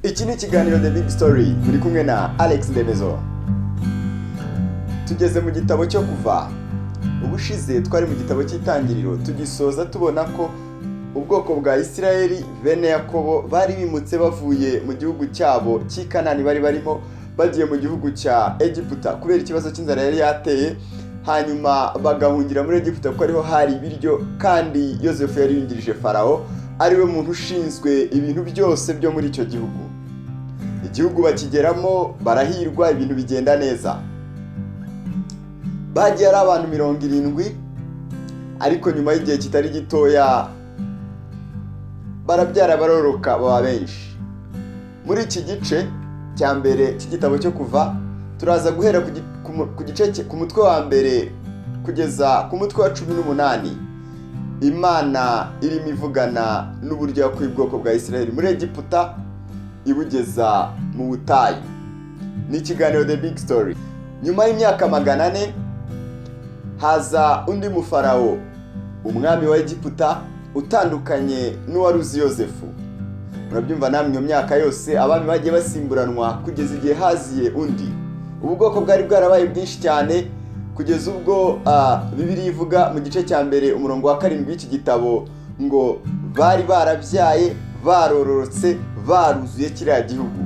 Iki ni ikiganiro The Big Story, muri kumwe na Alex Ndemezo. Tugeze mu gitabo cyo Kuva. Ubushize twari mu gitabo cy'Itangiriro, tugisoza tubona ko ubwoko bwa Isirayeli, bene Yakobo, bari bimutse bavuye mu gihugu cyabo cy'i Kanani bari barimo, bagiye mu gihugu cya Egiputa kubera ikibazo cy'inzara yari yateye, hanyuma bagahungira muri Egiputa kuko ariho hari ibiryo, kandi Yosefu yari yungirije Farawo, ariwe muntu ushinzwe ibintu byose byo muri icyo gihugu. Igihugu bakigeramo barahirwa, ibintu bigenda neza. Bagiye ari abantu 70, ariko nyuma y'igihe kitari gitoya barabyara, baroroka, baba benshi. Muri iki gice cya mbere cy'igitabo cyo Kuva, turaza guhera ku gice, ku mutwe wa mbere kugeza ku mutwe wa 18, Imana irimo ivugana n'uburyo yakuye ubwoko bwa Isirayeli muri Egiputa ibugeza mu butayu. Ni ikiganiro The Big Story. Nyuma y'imyaka 400 haza undi mufarawo, umwami wa Egiputa utandukanye n'uwari uzi Yosefu. Murabyumva namwe, iyo myaka yose abami bagiye basimburanwa kugeza igihe haziye undi. Ubu bwoko bwari bwarabaye bwinshi cyane, kugeza ubwo Bibiliya ivuga mu gice cya mbere umurongo wa 7 w'iki gitabo ngo bari barabyaye, barororotse, baruzuye kiriya gihugu.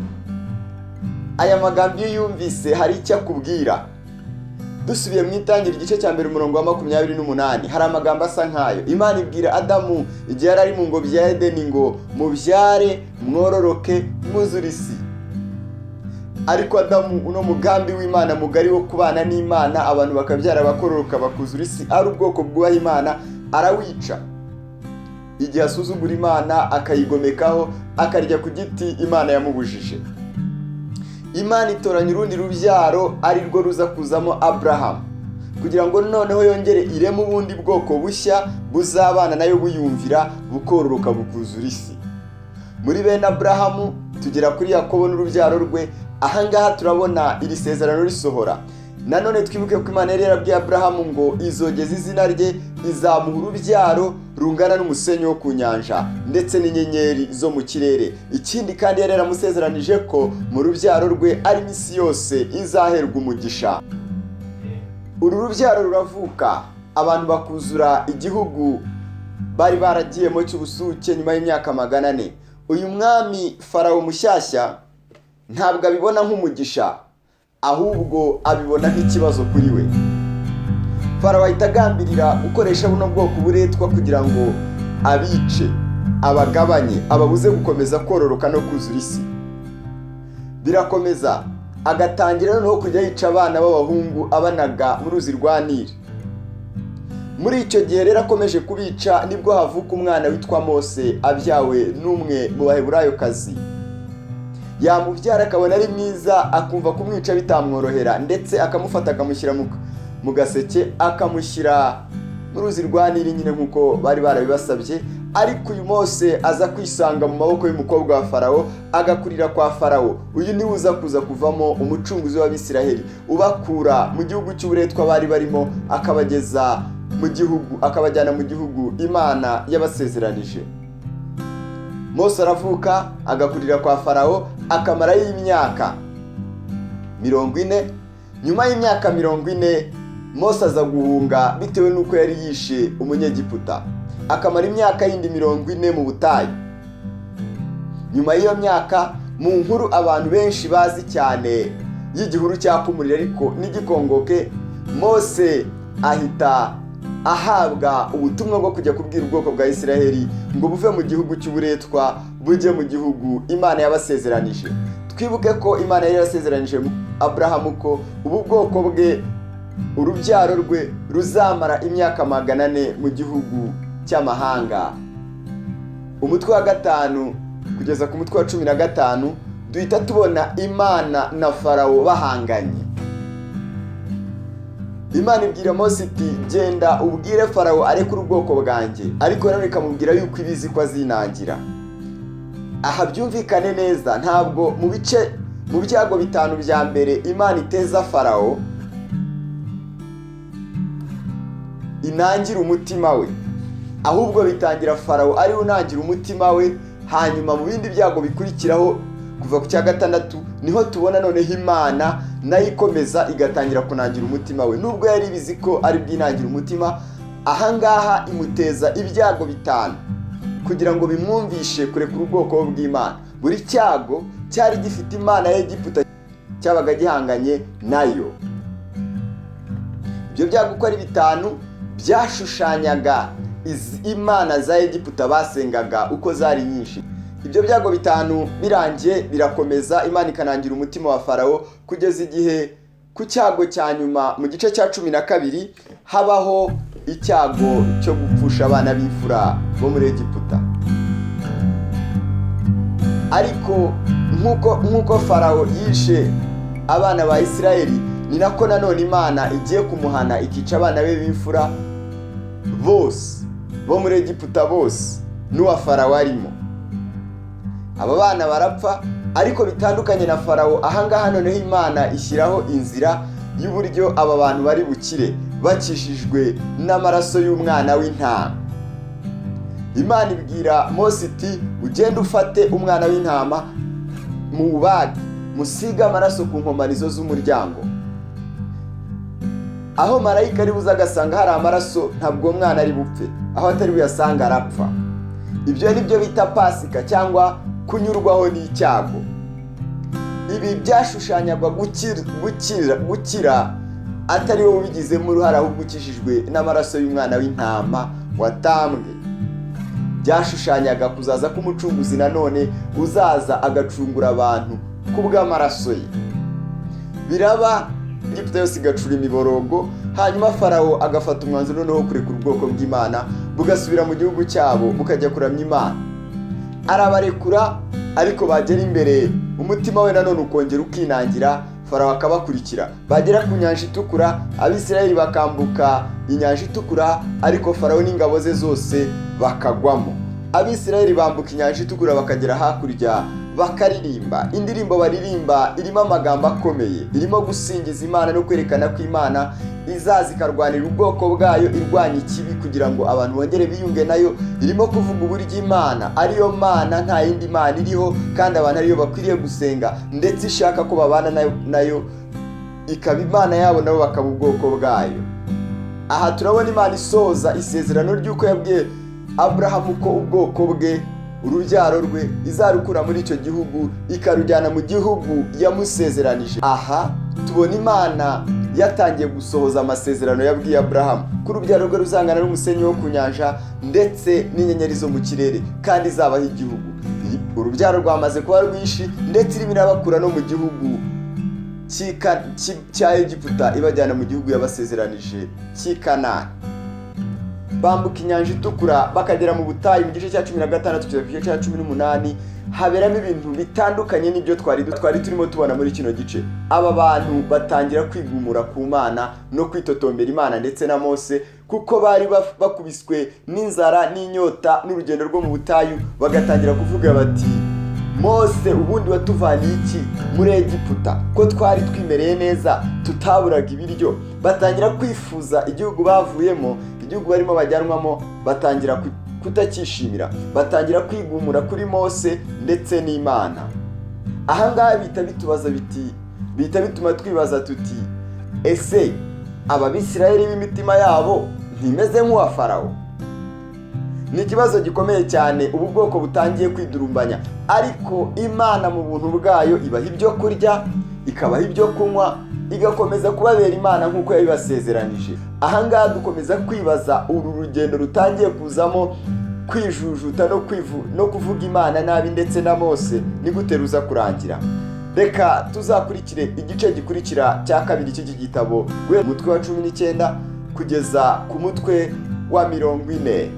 Aya magambo iyo yumvise hari icyo akubwira. Dusubiye mu Itangira igice cya mbere umurongo wa 28, hari amagambo asa nkayo. Imana ibwira Adamu igihe yari ari mu ngobyi ya Edeni ngo: "Mubyare, mwororoke, mwuzure isi." Ariko Adamu, uno mugambi w'Imana mugari wo kubana n'Imana, abantu bakabyara, bakororoka, bakuzura isi, ari ubwoko bwubaha Imana, arawica igihe asuzugura Imana, akayigomekaho, akarya ku giti Imana yamubujije. Imana itoranya urundi rubyaro, ari rwo ruza kuzamo Aburahamu, kugira ngo noneho yongere ireme ubundi bwoko bushya buzabana nayo, buyumvira, bukororoka, bukuzura isi. Muri bene Aburahamu tugera kuri Yakobo n'urubyaro rwe. Ahangaha turabona iri sezerano risohora. Nanone twibuke ko Imana yari yarabwiye Aburahamu ngo izogeza izina rye, izamuha urubyaro rungana n'umusenyi wo ku nyanja ndetse n'inyenyeri zo mu kirere. Ikindi kandi, yari yaramusezeranije ko mu rubyaro rwe arimo isi yose izaherwa umugisha. Uru rubyaro ruravuka, abantu bakuzura igihugu bari baragiyemo cy'ubusuke. Nyuma y'imyaka 400, uyu mwami Farawo mushyashya ntabwo abibona nk'umugisha, ahubwo abibona nk'ikibazo kuri we. Farawo ahita agambirira gukoresha buno bwoko buretwa kugira ngo abice, abagabanye, ababuze gukomeza kororoka no kuzura isi. Birakomeza, agatangira noneho kujya yica abana b'abahungu, abanaga mu ruzi rwa Nili. Muri icyo gihe rero akomeje kubica, nibwo havuka umwana witwa Mose, abyawe n'umwe mu Baheburayokazi. Yamubyara akabona ari mwiza, akumva kumwica bitamworohera, ndetse akamufata akamushyira mu gaseke, akamushyira mu ruzi rwa Nili nyine nk'uko bari barabibasabye. Ariko uyu Mose aza kwisanga mu maboko y'umukobwa wa Farawo, agakurira kwa Farawo. Uyu niwe uza kuza kuvamo umucunguzi w'Abisiraheli, ubakura mu gihugu cy'uburetwa bari barimo, akabageza mu gihugu, akabajyana mu gihugu Imana yabasezeranije. Mose aravuka, agakurira kwa Farawo, akamarayo imyaka 40. Nyuma y'imyaka 40, Mose aza guhunga bitewe n'uko yari yishe Umunyegiputa, akamara imyaka yindi 40 mu butayu. Nyuma y'iyo myaka, mu nkuru abantu benshi bazi cyane y'igihuru cyaka umuriro ariko ntigikongoke, Mose ahita ahabwa ubutumwa bwo kujya kubwira ubwoko bwa Isiraheli ngo buve mu gihugu cy'uburetwa bujye mu gihugu Imana yabasezeranije. Twibuke ko Imana yari yarasezeranije Aburahamu ko ubu bwoko bwe, urubyaro rwe, ruzamara imyaka 400 mu gihugu cy'amahanga. Umutwe wa 5 kugeza ku mutwe wa 15 duhita tubona Imana na Farawo bahanganye. Imana ibwira Mose iti: "Genda ubwire Farawo arekure ubwoko bwanjye." Ariko nanone ikamubwira yuko ibizi ko azinangira. Aha byumvikane neza, ntabwo mu bice, mu byago bitanu bya mbere Imana iteza Farawo inangira umutima we, ahubwo bitangira Farawo ariwe unangira umutima we, hanyuma mu bindi byago bikurikiraho Kuva ku cya gatandatu niho tubona noneho Imana nayo ikomeza igatangira kunangira umutima we, nubwo yari ibizi ko ari bwinangira umutima. Ahangaha imuteza ibyago 5 kugira ngo bimwumvishe kurekura ubwoko bw'Imana. Buri cyago cyari gifite imana ya Egiputa cyabaga gihanganye nayo. Ibyo byago uko ari 5 byashushanyaga imana za Egiputa basengaga uko zari nyinshi. Ibyo byago 5 birangiye birakomeza, Imana ikanangira umutima wa Farawo kugeza igihe ku cyago cya nyuma mu gice cya 12 habaho icyago cyo gupfusha abana b'imfura bo muri Egiputa. Ariko nk'uko Farawo yishe abana ba Isirayeli, ni nako nanone Imana igiye kumuhana ikica abana be b'imfura bose bo muri Egiputa bose n'uwa Farawo arimo. Aba bana barapfa, ariko bitandukanye na Farawo, ahangaha noneho Imana ishyiraho inzira y'uburyo aba bantu bari bukire bakishijwe n'amaraso y'umwana w'intama. Imana ibwira Mose iti ugende ufate umwana w'intama muwubage, musige amaraso ku nkomanizo z'umuryango. Aho marayika ari buze agasanga hari amaraso, ntabwo uwo mwana ari bupfe, aho atari buyasanga arapfa. Ibyo ni byo bita Pasika cyangwa kunyurwaho n'icyago. Ibi byashushanyagwa gukira atari wowe ubigizemo uruhare, ahubwo ukijijwe n'amaraso y'umwana w'intama watambwe. Byashushanyaga kuzaza k'umucunguzi nanone uzaza agacungura abantu kubw'amaraso ye. Biraba, Egiputa yose igacura imiborogo, hanyuma Farawo agafata umwanzuro noneho wo kurekura ubwoko bw'Imana bugasubira mu gihugu cyabo bukajya kuramya Imana. Arabarekura, ariko bagera imbere umutima we nanone ukongera ukinangira, Farawo akabakurikira. Bagera ku nyanja itukura, Abisirayeli bakambuka inyanja itukura, ariko Farawo n'ingabo ze zose bakagwamo. Abisirayeli bambuka inyanja itukura bakagera hakurya bakaririmba. Indirimbo baririmba irimo amagambo akomeye, irimo gusingiza Imana no kwerekana ko Imana izaza ikarwanira ubwoko bwayo irwanya ikibi kugira ngo abantu bongere biyunge nayo. Irimo kuvuga uburyo Imana ariyo Mana, nta yindi Mana iriho, kandi abantu ariyo bakwiriye gusenga, ndetse ishaka ko babana nayo ikaba Imana yabo nabo bakaba ubwoko bwayo. Aha turabona Imana isoza isezerano ry'uko yabwiye Aburahamu ko ubwoko bwe, urubyaro rwe, izarukura muri icyo gihugu ikarujyana mu gihugu yamusezeranije. Aha tubona Imana yatangiye gusohoza amasezerano yabwiye Aburahamu ko urubyaro rwe ruzangana n'umusenyi wo ku nyanja ndetse n'inyenyeri zo mu kirere, kandi izabaho igihugu. Urubyaro rwamaze kuba rwinshi, ndetse irimo irabakura no mu gihugu cya Egiputa ibajyana mu gihugu yabasezeranije cy'i Kanani. Bambuka inyanja itukura bakagera mu butayu mu gice cya 16 kugeza ku gice cya 18, haberamo ibintu bitandukanye n'ibyo twari turimo tubona muri kino gice. Aba bantu batangira kwigumura ku Mana no kwitotombera Imana ndetse na Mose, kuko bari bakubiswe n'inzara n'inyota n'urugendo rwo mu butayu. Bagatangira kuvuga bati Mose, ubundi watuvaniye iki muri Egiputa ko twari twimereye neza tutaburaga ibiryo? Batangira kwifuza igihugu bavuyemo, igihugu barimo bajyanwamo, batangira kutacyishimira, batangira kwigumura kuri Mose ndetse n'Imana. Ahangaha bihita bitubaza biti, bihita bituma twibaza tuti ese aba Bisirayeli b'imitima yabo ntimeze nk'uwa Farawo? Ni ikibazo gikomeye cyane ubu bwoko butangiye kwidurumbanya, ariko Imana mu buntu bwayo ibaha ibyo kurya, ikabaha ibyo kunywa, igakomeza kubabera Imana nk'uko yabibasezeranije. Ahangaha dukomeza kwibaza uru rugendo rutangiye kuzamo kwijujuta no kuvuga Imana nabi ndetse na Mose, ni gute ruza kurangira? Reka tuzakurikire igice gikurikira cya kabiri cy'iki gitabo, guhera umutwe wa 19 kugeza ku mutwe wa 40.